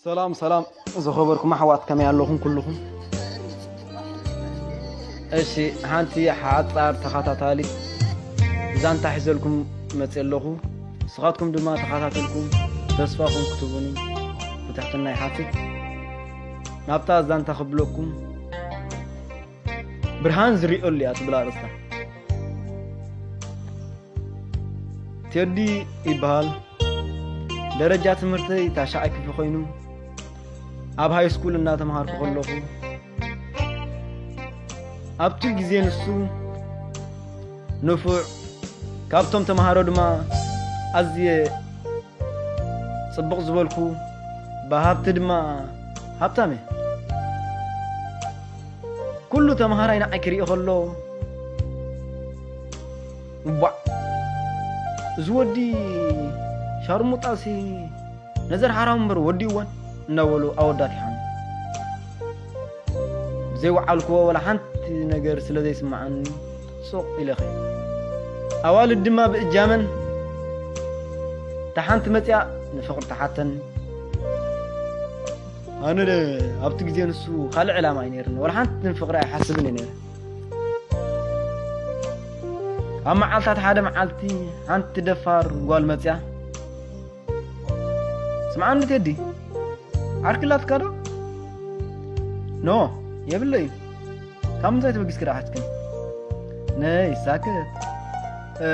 ሰላም ሰላም ዝኸበርኩም ኣሕዋት፣ ከመይ ኣለኹም ኩልኹም? እሺ፣ ሓንቲ ሓጻር ተኸታታሊት ዛንታ ሒዘልኩም መጽእ ኣለኹ። ንስኻትኩም ድማ ተኸታተልኩም ተስፋኹም ክትቡኒ ብትሕትና ይሓትት። ናብታ ዛንታ ክብለኩም፣ ብርሃን ዝሪኦሉ እያ ትብል ኣርእስታ። ቴዲ ይበሃል። ደረጃ ትምህርተይ ታሽዓይ ክፍሊ ኮይኑ፣ ኣብ ሃይ ስኩል እናተምሃርኩ ከለኹ፣ ኣብቲ ግዜ ንሱ ንፉዕ፣ ካብቶም ተምሃሮ ድማ ኣዝየ ጽቡቕ ዝበልኩ፣ ብሃብቲ ድማ ሃብታም እየ። ኩሉ ተምሃራይ ንዓይ ክርኢ ከሎ፣ እቧዕ፣ እዚ ወዲ ሻርሙጣሲ ነዘር ሓራም እምበር ወዲእወን እናበሉ ኣወዳት ይሓሙ። ብዘይወዓልክዎ ወላ ሓንቲ ነገር ስለ ዘይስምዓኒ ሱቕ ኢለ ኸይደ። ኣዋልድ ድማ ብእጃመን እታ ሓንቲ መጺኣ ንፍቕሪ ተሓተኒ። ኣነ ኣብቲ ግዜ ንሱ ካልእ ዕላማ እዩ ነይርኒ። ወላ ሓንቲ ንፍቕሪ ኣይሓስብን እየ ነይረ። ኣብ መዓልታት ሓደ መዓልቲ ሓንቲ ደፋር ጓል መጺኣ፣ "ስምዓኒ ቴዲ፣ ዓርኪ ኣላትካ ዶ?" "ኖ፣ የብለይን። ካብ ምንታይ ተበጊስኪ ደኣ ሓትክኒ?" "ነይ ሳክት፣ እ፣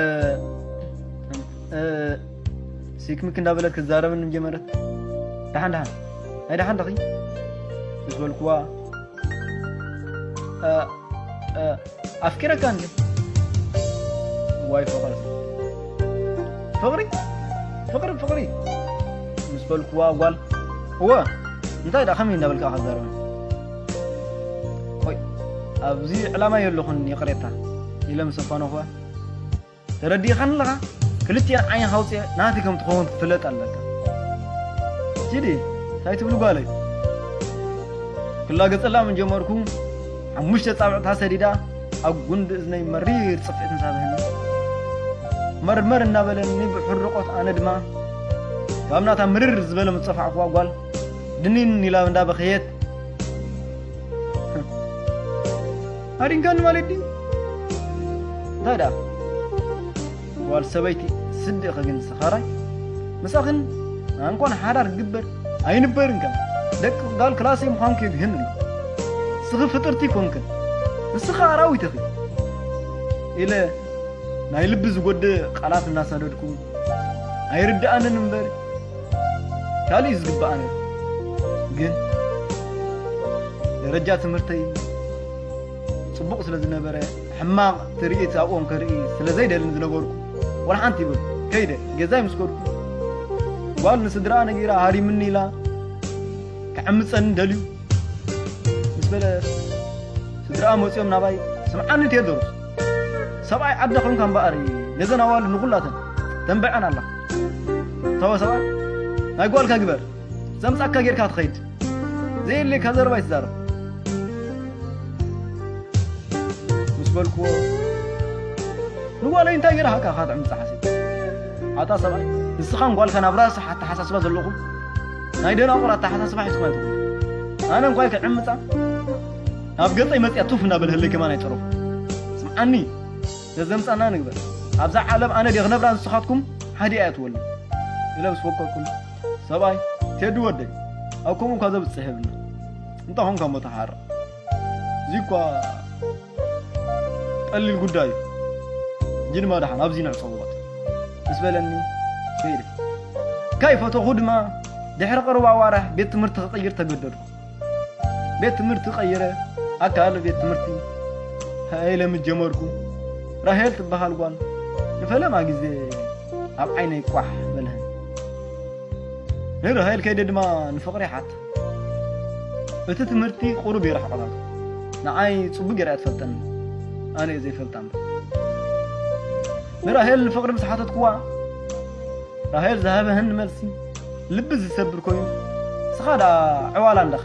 እ፣ ሲክምክ እንዳበለት ክዛረብን ጀመረት። ደሓን ደሓን፣ ናይ ደሓን ደኺ?" ምስ በልኩዋ፣ "እ፣ እ፣ ኣፍቂረካ እንዴ?" "ዋይ ፍቕሪ፣ ፍቕሪ፣ ፍቕሪ፣ ፍቕሪ" ምስ በልኩዋ ጓል፣ "እወ፣ እንታይ ደኣ ከመይ እንዳበልካ ክትዛረብ?" "ኦይ፣ ኣብዚ ዕላማ የለኹን፣ ይቕሬታ" ኢለ ምስ ኣፋነኹዋ፣ "ተረዲእኻኒ ኣለኻ? ክልቲኤን ዓይንኻ ኣውፅኤ ናተይ ከም ትኸውን ክትፍለጥ ኣለካ። ኪዲ፣ እንታይ ትብሊ ጓለይ?" ክላገፀላ ምን ጀመርኩ፣ ሓሙሽተ ፃብዕታ ሰዲዳ ኣብ ጉንዲ እዝነይ መሪር ፅፍዒት ምስ ሃበትኒ፣ መርመር እናበለኒ ብሕርቆት፣ ኣነ ድማ ካብ ናታ ምርር ዝበለ ምስ ፀፋዕኩዋ ጓል ድኒን ኢላ እንዳበኸየት፣ "ሃዲንካኒ ማለት ድዩ? እንታይ ደኣ? ጓል ሰበይቲ ስዲ ኢኺ ግን ሰኻራይ። ምሳኽን ኣንኳን ሓዳር ግበር ኣይንበርን ከም ደቂ ጓል ክላሰይ ምዃንኩ የግህን ኣሎ። ንስኺ ፍጥርቲ ኮንክን፣ ንስኺ ኣራዊት ኢኺ" ኢለ ናይ ልቢ ዝጎድእ ቃላት እናሰደድኩ፣ ኣይርድኣንን እምበር ካልእ እዩ ዝግብኣ ነይሩ። ግን ደረጃ ትምህርተይ ጽቡቕ ስለ ዝነበረ፣ ሕማቕ ትርኢት ኣብኦም ከርኢ ስለ ዘይደልን ዝነበርኩ፣ ወላ ሓንቲ ይብል ከይደ ገዛይ ምስ ከድኩ፣ ጓል ንስድራኣ ነጊራ ሃሪምኒ ኢላ ክዕምጸኒ ደልዩ ምስ በለ፣ ስድራኣ መጺኦም ናባይ፣ "ስምዓኒ ቴድሮስ፣ ሰብኣይ ዓዲ ኾንካ እምበኣር ነዘን ኣዋልድ ንኹላተን ተንብዐን ኣላ። ተወ ሰብኣይ፣ ናይ ጓልካ ግበር፣ ዘምጻካ ጌርካ ትኸይድ፣ ዘየድልየካ ዘረባ ኣይትዛረብ" ምስ በልክዎ፣ "ንጓለይ እንታይ ገይረ ሃካ ካትዕምጻ ሓሲብ? ኣታ ሰብኣይ፣ ንስኻን ጓልካን ኣብ ራእሲ ኣተሓሳስባ ዘለኹም ናይ ደናቑር ኣተሓሳስባ ሒዝኩም ኣይትኹኑ። ኣነ እንኳ ክዕምጻ ናብ ገጸይ መጽያ ቱፍ እናበልህለይ ከማን ኣይጸረፉ። ስምዓኒ፣ ነዘምጻና ንግበር። ኣብዛ ዓለም ኣነ ድየ ክነብራ ንስኻትኩም ሓዲኣ እያ ትወልድ" ኢለ ምስ ወቀልኩሉ፣ "ሰብኣይ፣ ቴዲ ወደይ፣ ኣብ ከምኡ እኳ ዘብጽሕ የብልና። እንታይ ኾንካ እሞ ተሓርቕ? እዚ እኳ ቀሊል ጉዳይ እዩ። ሕጂ ድማ ደሓን ኣብዚ ንዕጸዎ" ምስ በለኒ ከይደ። ከይፈተኹ ድማ ድሕሪ ቅሩብ ኣዋርሕ ቤት ትምህርቲ ክቕይር ተገደድኩ። ቤት ትምህርቲ ቀይረ፣ ኣካል ቤት ትምህርቲ ሃይለ ምስ ጀመርኩ፣ ራሄል ትበሃል ጓል ንፈለማ ግዜ ኣብ ዓይነይ ቋሕ በልሀን። ንራሄል ከይደ ድማ ንፍቕሪ ይሓት። እቲ ትምህርቲ ቁሩብ የርሕቐና። ንዓይ ጽቡቕ ገይራ እያ ትፈልጠኒ። ኣነ እየ ዘይፈልጣ እምበር። ንራሄል ንፍቕሪ ምስ ሓተትኩዋ፣ ራሄል ዝሃበህኒ መልሲ ልቢ ዝሰብር ኮይኑ፣ ንስኻ ደኣ ዕዋላ ኣለኻ።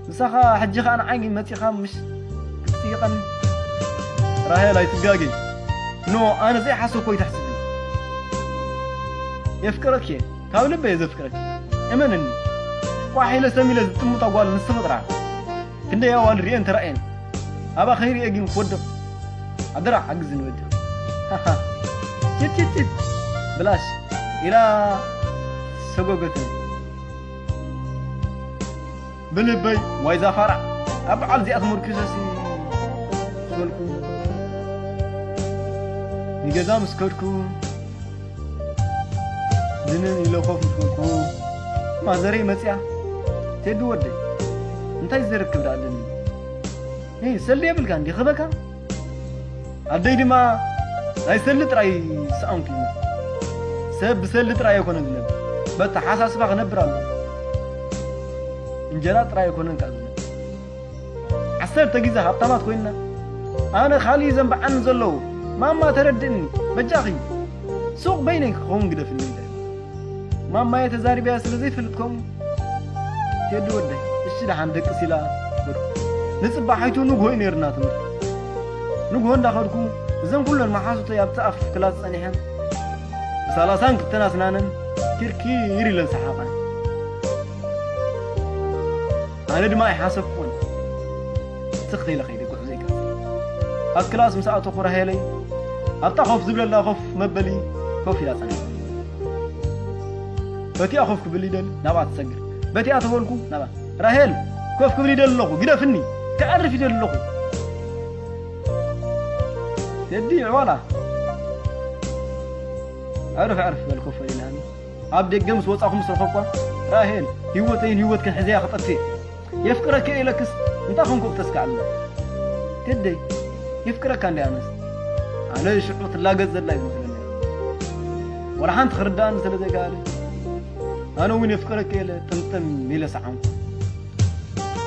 ንስኻ ሕጂ ኸኣ ንዓይ መጺኻ ምሽ ክትጽይቐኒ? ራሄል ኣይትጋገይ። ኖ፣ ኣነ ዘይሓሰብኮ ኣይትሕስቢ። የፍቅረኪ እየ። ካብ ልበይ እየ ዘፍቅረኪ። እመንኒ። ቋሕ ኢለ ሰም ኢለ ዝጥምታ ጓል ንስኺ ጥራሕ። ክንደይ ኣዋልድ ርእየን ተራእየን። ኣባ ከይርእየ ግን ክወድቕ። ኣደራ ሓግዝኒ ወዲ። ቲት ቲት ቲት። ብላሽ ኢላ ሰጎገትኒ። ብልበይ ዋይ ዛፋራ ኣብ በዓል እዚኣ ተመርኪሰሲ ምስ በልኩ፣ ንገዛ ምስ ከድኩ፣ ድንን ኢለ ኮፍ ምስ በልኩ፣ ማዘረይ መጽያ፣ "ቴዲ ወደይ፣ እንታይ ዘርክብ ደኣ ኣለኒ? እ፣ ሰልዲ የብልካ እንዲ ክበካ?" ኣደይ ድማ ናይ ሰልዲ ጥራይ ዝሰኣንኩ ይመስል። ሰብ ብሰልዲ ጥራይ ኣይኮነን ዝነብር፣ በተሓሳስባ ክነብር ኣሎ። እንጀራ ጥራይ ኣይኮነን ከኣ ዝነብር። ዓሰርተ ግዜ ሃብታማት ኮይንና፣ ኣነ ካልእ ዘንብዓኒ ዘለዉ፣ ማማ ተረድእኒ፣ በጃኺ፣ ሱቕ በይነይ ክኸውን ግደፍኒ ኢለ። ማማየ ተዛሪበያ ስለ ዘይፈልጥ ከምኡ፣ ቴዲ ወደይ፣ እሺ ደሓን ደቅስ ኢላ ሄድኩ። ንጽባሓይቱ ንግሆ እዩ ነይርና ትምህርቲ። ንግሆ እንዳኸድኩ፣ እዘን ኩለን መሓዙተይ ኣብቲ ኣፍ ክላስ ጸኒሐን፣ ብሳላሳን ክልተን ኣስናነን ኪርኪር ኢለን ሰሓቐን። ኣነ ድማ ኣይሓሰብኩን። ስኽ ኢለ ከይደ ጉዕዞ ይቀጽል። ኣብ ክላስ ምስ ኣተኹ ራሄለይ ኣብታ ኮፍ ዝብለላ ኮፍ መበሊ ኮፍ ኢላ ጸኒሓ። በቲኣ ኮፍ ክብል ይደሊ ናብኣ ትሰግር። በቲኣ ተበልኩ ናብኣ። "ራሄል፣ ኮፍ ክብል ይደሊ ኣለኹ፣ ግደፍኒ፣ ክዕርፍ ይደሊ ኣለኹ።" "ቴዲ፣ ዕዋላ፣ ዕርፍ፣ ዕርፍ በል፣ ኮፍ በል" ኢላኒ። ኣብ ደገ ምስ ወጻኹ ምስ ረኸብኳ፣ "ራሄል፣ ህይወተይን ህይወትክን ሕዘያ ክጠፍእ። የፍቅረኪ ኢለክስ እንታይ ኮንኩ ክተስክዓለ?" "ቴደይ፣ የፍቅረካ እንዲ ኣነስ?" ኣነ ሽዑ ትላገጽ ዘላ እዩ ዝመስለኒ። ወላ ሓንቲ ክርዳእኒ ስለ ዘይከኣለ፣ ኣነ እውን የፍቅረኪ ኢለ ጥምጥም ኢለ ሰዓምኩ።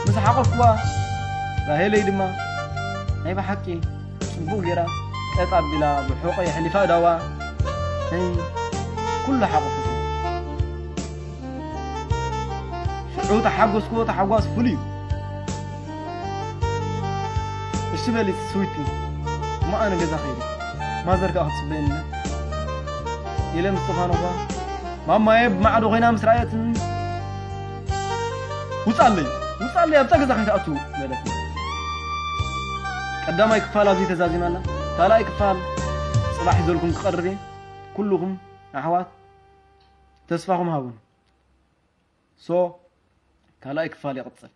ምስ ሓቆፍኩዋ፣ ራሄለይ ድማ ናይ ብሓቂ ጽቡቕ ጌራ ቀጥ ኣቢላ ብሕቖ የሕሊፋ እዳዋ ናይ ኩሉ ሓቆፈት። ሽዑ ተሓጎስኩዎ፣ ተሓጓስ ፍሉይ እዩ። "እሺ በሊ ስዊቲ፣ እሞ ኣነ ገዛ ከይደ፣ ማዘር ከኣ ክትጽበየኒ" ኢለ ምስ ጥፋኖኳ፣ ማማየ ብማዕዶ ኮይና ምስ ረኣየትኒ፣ "ውጻለይ፣ ውጻለይ፣ ኣብታ ገዛ ከይትኣቱ" በለትኒ። ቀዳማይ ክፋል ኣብዚ ተዛዚማ ኣላ። ካልኣይ ክፋል ጽባሕ ይዘልኩም ክቐርብ እየ። ኩልኹም ኣሕዋት ተስፋኹም ሃቡኒ። ሶ ካልኣይ ክፋል ይቕጽል።